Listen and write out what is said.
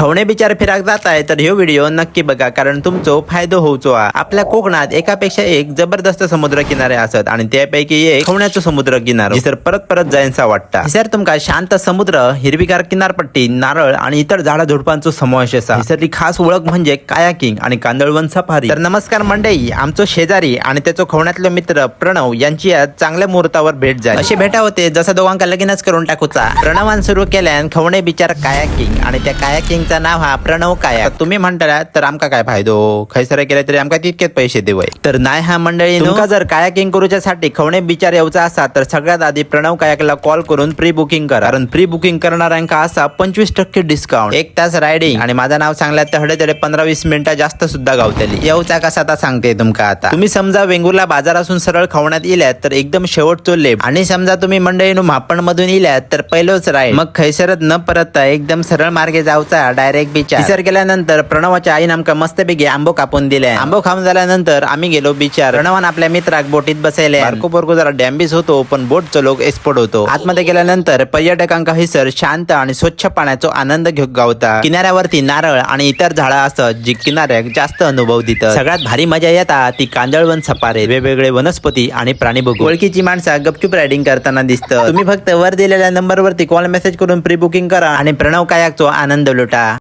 खवणे बिचार फिराक जाताय तर ह्यो व्हिडिओ नक्की बघा, कारण तुमचो फायदो होवचो हा. आपल्या कोकणात एकापेक्षा एक जबरदस्त समुद्र किनारे असत आणि त्यापैकी एक खवण्याचो समुद्र किनारो सर परत परत जायचा वाटता. सर तुमका शांत समुद्र, हिरवीगार किनारपट्टी, नारळ आणि इतर झाडा झुडपांचो समावेश असा. हयसरली खास ओळख म्हणजे कायाकिंग आणि कांदळवन सफारी. तर नमस्कार मंडळी, आमचो शेजारी आणि त्याचो खवण्यातलो मित्र प्रणव यांची आज चांगल्या मुहूर्तावर भेट झाली. अशी भेटा होते जसं दोघांका लगीनच करून टाकूचा. प्रणवान सुरू केल्यान खवणे बिचार कायाकिंग आणि त्या कायाकिंगचा नाव हा प्रणव काया. तुम्ही म्हणता तर आमका काय फायदो, खैसर केले तरी आमका तितकेच पैसे देवय. तर नाही हा मंडळी, तुमका जर कायाकिंग करूच्यासाठी खवणे बिचार येऊचा असा तर सगळ्यात आधी प्रणव कायाकला कॉल करून प्री बुकिंग करा, कारण प्री बुकिंग करणाऱ्यांका असा 25% डिस्काउंट, 1 तास रायडिंग आणि माझं नाव सांगल्यात तर हडे 15-20 मिनिटं जास्त सुद्धा गावतली. येऊचा कसा आता सांगते तुमका. आता तुम्ही समजा वेंगुर्ला बाजारासून सरळ खवण्यात इल्यात तर एकदम शेवटचो लेफ्ट, आणि समजा तुम्ही मंडळीनो मापण मधून इल्यात तर पहिलोच राईट, मग खैसरत न परतता एकदम सरळ मार्गे जाऊचा डायरेक्ट बिचार. बिचार गेल्यानंतर प्रणवाच्या आईन आमका मस्तपैकी आंबो कापून दिले. आंबो खाऊन झाल्यानंतर आम्ही गेलो बिचार. प्रणवान आपल्या मित्राक बोटीत बसवले. बारको बोरको जरा डॅम्बीज होतो पण बोटचो लोक एक्सपर्ट होतो. आतमध्ये गेल्यानंतर पर्यटकांका हयसर शांत आणि स्वच्छ पाण्याचो आनंद घेऊक गावता. किनाऱ्यावरती नारळ आणि इतर झाडं असत जी किनाऱ्याक जास्त अनुभव देतात. सगळ्यात भारी मजा येता ती कांदळवन सफारी, वेगवेगळे वनस्पती आणि प्राणी बघू. ओळखीची माणसा गपचूप रायडिंग करताना दिसतं. तुम्ही फक्त वर दिलेल्या नंबरवरती कॉल मेसेज करून प्री बुकिंग करा आणि प्रणव कायाकचो आनंद लुटा.